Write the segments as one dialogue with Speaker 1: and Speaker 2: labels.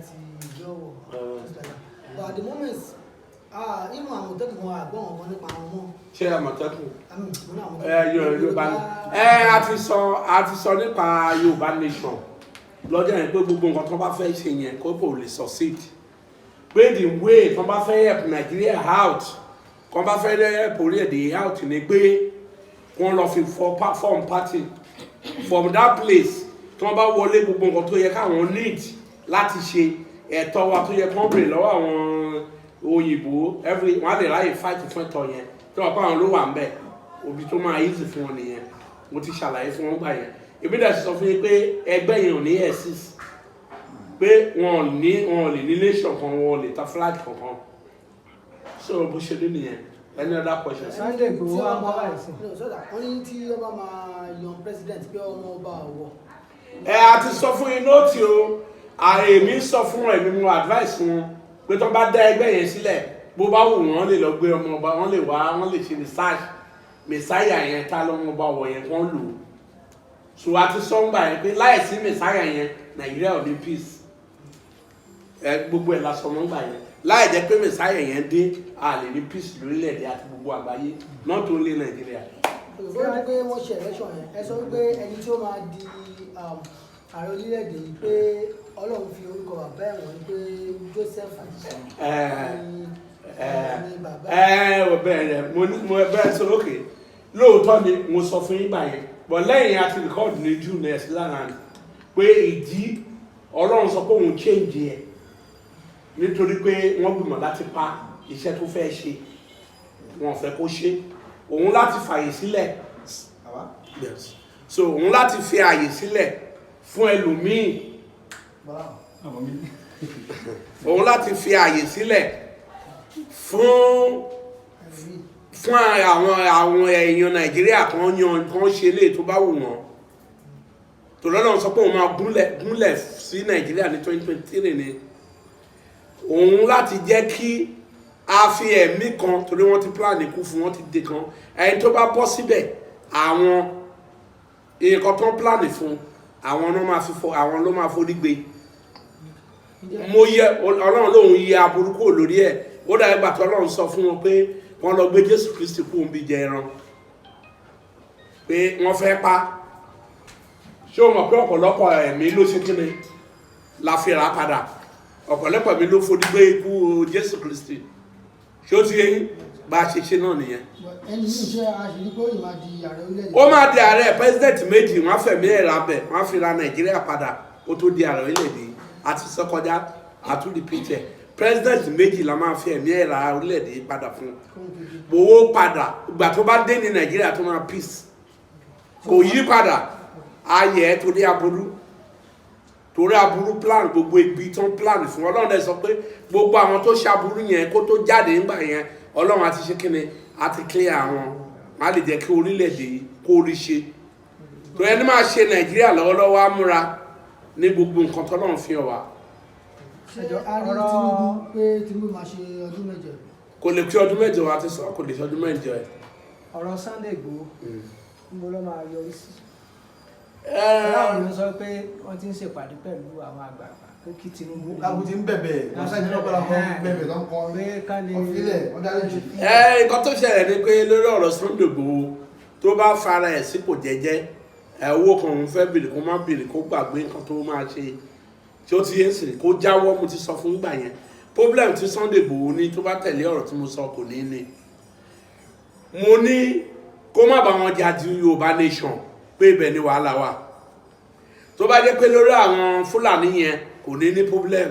Speaker 1: Láti ìjọ wọ̀, things like that. But at the moment, ah, even Àmọ̀tẹ́kùn wọn àgbọ̀n ọ̀kan nípa àwọn ọmọ.
Speaker 2: Ṣé Àmọ̀tẹ́kùn?
Speaker 1: I mean, mo ní Àmọ̀tẹ́kùn.
Speaker 2: Ẹ Yorùbá ni ẹ a ti sọ nípa Yorùbá nation lọ́jọ́ yẹn pé gbogbo nǹkan tó bá fẹ́ ṣe yẹn kó kò lè succeed, pé the way tó bá fẹ́ help Nigeria out, kó bá fẹ́ help orílẹ̀-èdè out, ni pé wọ́n lọ fi form party from that place. Tí wọ́n bá wọlé, gbogbo nǹkan tó yẹ káwọn need láti ṣe, ẹ̀tọ́ wa tó yẹ kán bèrè lọ́wọ́ àwọn òyìnbó every, wọ́n á lè ráyè fight fún ẹ̀tọ́ yẹn tí wọ́n pa àwọn ló wà ń bẹ̀. Òbí tó máa easy fún wọn nìyẹn. Mo ti ṣàlàyé fún wọn gbà yẹn. Èmi dẹ̀ sọ fún yín pé ẹgbẹ́ yẹn ò ní exist, pé wọn ò ní, wọn ò lè ní nation kan, wọn ò lè ta flag kankan. So bó ṣe ní nìyẹn. Any other questions?
Speaker 3: Sunday Igboho
Speaker 1: Tí
Speaker 3: wá
Speaker 1: wọ́n
Speaker 3: ń kọ́
Speaker 1: bá
Speaker 3: báyìí sí.
Speaker 1: No, so that wọ́n ní tí wọ́n bá máa yan president, pé ọmọ ọba Ọ̀wọ̀.
Speaker 2: Ẹ a ti sọ fún yín note o. Èmi sọ fún èmi, mo advice wọn pé tó bá dá ẹgbẹ́ yẹn sílẹ̀, bó bá wù wọ́n, lè lọ gbé ọmọ ọba, wọ́n lè wá, wọ́n lè ṣe research messiah yẹn, tá lọ́mọ ọba wọ̀ yẹn kán lò ó. So a ti sọ ń gbà yẹn pé láìsí messiah yẹn, Nàìjíríà ò ní peace. Ẹ gbogbo ẹ̀ lásán mọ́ gbà yẹn. Láì jẹ́ pé messiah yẹn dé, a lè ní peace lórílẹ̀‐èdè àti gbogbo àgbáyé, not only Nàìjíríà.
Speaker 1: Olùkọ́ ní pé wọ́n ṣe election yẹn, ẹ sọ wípé ẹni tí ó máa di ààrẹ orílẹ̀-èdè yìí, pé Ọlọ́run fi orúkọ bàbá ẹ̀wọ̀n ní pé Joseph ní bàbá.
Speaker 2: Ẹ ò bẹ́ẹ̀ rẹ̀, mo ní mo bẹ́ẹ̀ sọ. Òkè lóòótọ́ ni mo sọ fún yín gbà yẹn, but lẹ́yìn àti record ní June ẹ̀ sí lára ni pé ìdí Ọlọ́run sọ pé òun change ẹ̀ nítorí pé wọ́n gbìmọ̀ láti pa iṣẹ́ tó fẹ́ ṣe, wọn ò fẹ́ kó ṣe, òun láti fàyè sílẹ̀. Yes, so òun láti fi àyè sílẹ̀ fún ẹlòmíì, òun láti fi àyè sílẹ̀ fún àwọn èèyàn Nàìjíríà kan yan kan ṣe lè tó bá wù wọ́n. Tòlọ́nà sọ pé òun máa gúnlẹ̀ gúnlẹ̀ sí Nàìjíríà ní 2023 ni òun láti jẹ́ kí a fi ẹ̀mí kan, torí wọ́n ti plan ikú fún wọn ti dé kan. Ẹni tó bá bọ́ síbẹ̀, àwọn nǹkan tó ń plan fún àwọn ló máa fi fọ, àwọn ló máa forí gbé. Mo yẹ Ọlọ́run lòun yẹ aburú kúrò lórí ẹ̀. Ó dàbí gbà tó Ọlọ́run sọ fún wọn pé wọ́n lọ gbé Jésù Kristi kú òun bí jẹ ẹran, pé wọ́n fẹ́ pa. Ṣé o mọ̀ pé ọ̀pọ̀lọpọ̀ ẹ̀mí ló ṣe kíni la fi rà padà? Ọ̀pọ̀lọpọ̀ ẹ̀mí ló forí gbé ikú Jésù Kristi. Ṣé ó ti yé yín? Bá a ṣe ṣe náà nìyẹn.
Speaker 1: Ẹni yìí, ṣe àṣírí pé ó yìí máa di ààrẹ orílẹ̀-èdè?
Speaker 2: Ó máa di ààrẹ. President méjì, wọ́n á fẹ̀mí ẹ̀ ra bẹ̀, wọ́n á fi ra Nàìjíríà padà kó tó di ààrẹ orílẹ̀-èdè. Àti sọ́kọjá àtún repeat ẹ̀, president méjì la máa fi ẹ̀mí ẹ̀ ra orílẹ̀-èdè padà fún owó padà. Ìgbà tó bá dé ní Nàìjíríà tó máa peace, kò yí padà. Ayẹ ẹ torí aburú, torí aburú plan, gbogbo ibi tó ń plan fún. Ọlọ́run dẹ̀ sọ pé gbogbo àwọn tó ṣaburú yẹn, kó tó jáde nígbà yẹn, Ọlọ́run àti ṣe kíni, àti clear àwọn, wọn á lè jẹ́ kí orílẹ̀-èdè yìí kó rí ṣe. Tó ẹni máa ṣe Nàìjíríà lọ́wọ́lọ́wọ́, á múra ní gbogbo nǹkan tọ́lọ́run fi hàn wá.
Speaker 1: Ṣé a rí Tinubu pé Tinubu máa ṣe ọdún 8?
Speaker 2: Kò lè kí ọdún 8, wa ti sọ kò lè ṣe ọdún 8 ẹ̀.
Speaker 3: Ọ̀rọ̀ Sunday Igboho, níbo ló máa yọrí sí?
Speaker 2: Ẹ
Speaker 3: Láwọn èèyàn sọ pé wọ́n ti ń ṣèpàdé pẹ̀lú àwọn àgbààgbà pé kí Tinubu
Speaker 4: Kágun ti ń bẹ̀bẹ̀, wọ́n sáyẹn náà padà kọ́ bẹ̀bẹ̀ tó ń kọ́
Speaker 3: pé ká lè
Speaker 4: ọ̀fílẹ̀ wọ́n dáríjì.
Speaker 2: Ẹ nǹkan tó ṣẹlẹ̀ ni pé lórí ọ̀rọ̀ Sunday Igboho, tó bá fara ẹ̀ sípò jẹ́jẹ́, ẹ owó kan òun fẹ́ bèrè, kó má bèrè, kó gbàgbé nǹkan tó máa ṣe tí ó ti yé sìn, kó jáwọ́. Mo ti sọ fún gbà yẹn, problem tí Sunday Igboho ní, tó bá tẹ̀lé ọ̀rọ̀ tí mo sọ, kò ní ní. Mo ní kó má bá wọn jà ju Yorùbá nation, pé ibẹ̀ ni wàhálà wà. Tó bá jẹ́ pé lórí àwọn Fúlàní yẹn, kò ní ní problem.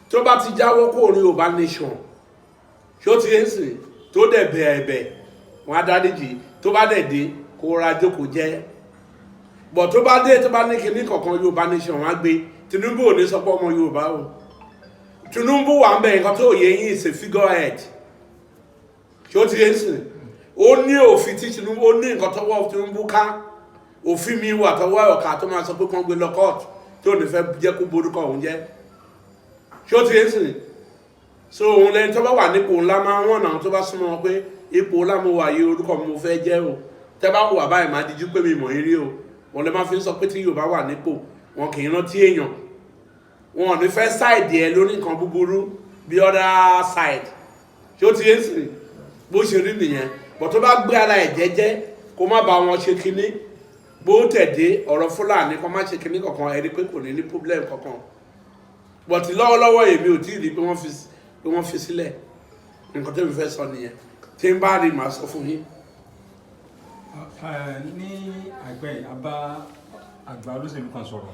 Speaker 2: Tó bá ti jáwọ́ kó ní Yorùbá nation, ṣé ó ti yé sìn, tó dẹ̀ bẹ̀ ẹ̀bẹ̀, wọn á dáríjì. Tó bá dẹ̀ dé, kó ra jókòó jẹ́ bọ̀. Tó bá dé, tó bá ní kinní kankan Yorùbá nation, wọn á gbé. Tinubu ò ní sọ pé ọmọ Yorùbá o. Tinubu wà ń bẹ. Nǹkan tó yẹ yín is a figurehead. Ṣé ó ti yé sìn? Ó ní òfin tí Tinubu, ó ní nǹkan tọwọ́ Tinubu ká. Òfin mi wà tọwọ́ ọ̀ka tó máa sọ pé kán gbé lọ court, tí ò ní fẹ́ jẹ́ kó borúkọ òun jẹ́. Ṣé ó ti yé sìn? So òun lẹni tó bá wà nípò ńlá máa ń wọ̀n náà, tó bá súnmọ́ wọn pé ipò ńlá mo wà yìí, orúkọ mi mo fẹ́ jẹ́ o, tẹ́ bá wà báyìí, máa dijú pé mi mọ̀ yín rí o. Wọn lè máa fi ń sọ pé tí Yorùbá wà nípò, wọn kì í rántí èèyàn. Wọn ò ní fẹ́ side ẹ lórí nǹkan búburú bí other side. Ṣé ó ti yé sìn? Bó ṣe rí nìyẹn. But tó bá gbé ara ẹ̀ jẹ́jẹ́, kó má bá wọn ṣe kinní, bó tẹ̀dé ọ̀rọ̀ Fúlàní, kó má ṣe kinní kankan, ẹ rí pé kò ní ní problem kankan. But lọ́wọ́lọ́wọ́, èmi ò tí ì rí pé wọ́n fi sílẹ̀. Nǹkan tó mi fẹ́ sọ nìyẹn. Tí n bá rí, màá sọ fún yín.
Speaker 5: Ní àìpẹ́ yìí, a bá àgbà olóṣèlú kan sọ̀rọ̀.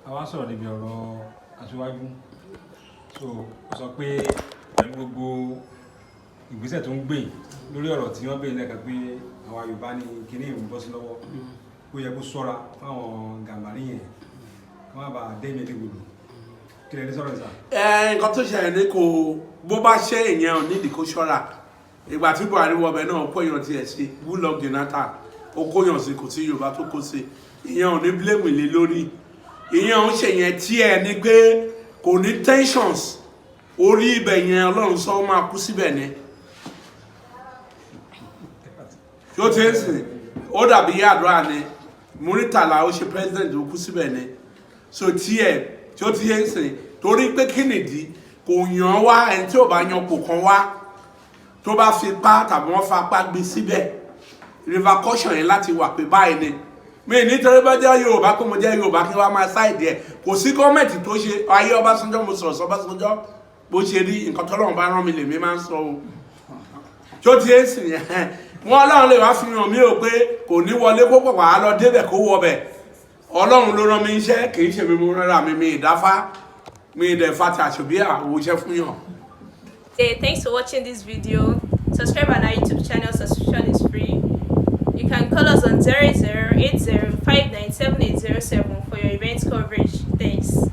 Speaker 5: A wá sọ̀rọ̀ níbi ọ̀rọ̀ aṣíwájú. So ó sọ pé pẹ̀lú gbogbo ìgbésẹ̀ tó ń gbé lórí ọ̀rọ̀ tí wọ́n béèrè lẹ́ẹ̀kan pé àwa Yorùbá ní kíní ìrùn bọ́ sí lọ́wọ́, ó yẹ kó ṣọ́ra fáwọn Gàmbàrí yẹn kí wọ́n má bàa dẹ́mi légbodò. Kí lẹ ní sọ̀rọ̀ sà?
Speaker 2: Ẹ, nǹkan tó ṣẹlẹ̀ ní kò bó bá ṣe ìyẹn, ò nídìí kó ṣọ́ra. Ìgbà tí Buhari wọbẹ̀ náà, ó kóyàn tiẹ̀ sí. Goodluck Jonathan, ó kóyàn sí, kò sí Yorùbá tó kó sí. Ìyẹn ò ní blame lé lórí. Ìyẹn ò ń ṣe yẹn tí ẹ ní pé kò ní tensions orí ibẹ̀ yẹn. Ọlọ́run sọ, ó máa kú síbẹ̀ ni. Tí ó ti ń sìn, ó dàbí Yar'Adua ni. Muritala, ó ṣe president, ó kú síbẹ̀ ni. So tiẹ̀ tí ó ti yé ń sìn, torí pé kí nìdí kò yàn wá? Ẹni tí ò bá yan kò kan wá, tó bá fi pa tàbí wọ́n fa apá gbé síbẹ̀, repercussion yẹn láti wà pé báyìí ni. Mi nítorí bá jẹ́ Yorùbá, kó mo jẹ́ Yorùbá, kí wọ́n máa side ẹ̀. Kò sí gọ́ọ̀mẹ̀ntì tó ṣe ayé Ọbásanjọ́. Mo sọ̀rọ̀ sọ Ọbásanjọ́ bó ṣe rí. Nǹkan tọ́lọ́run bá rán mi lèmi máa ń sọ o. Tó ti ń sìn yẹn, wọn Ọlọ́run lè wá fi hàn mí o pé kò ní wọlé, kó pọ̀ wá lọ débẹ̀, kó wọ bẹ̀. Ọlọ́run ló rán mi iṣẹ́, kì í ṣe mi mú rárá mi. Mi ìdáfá mi ìdẹ̀ fati àṣòbí àwòṣẹ́ fún yàn.
Speaker 6: Hey, thanks for watching this video. Subscribe on our YouTube channel, subscription is free. You can call us on 0080 for your event coverage. Thanks.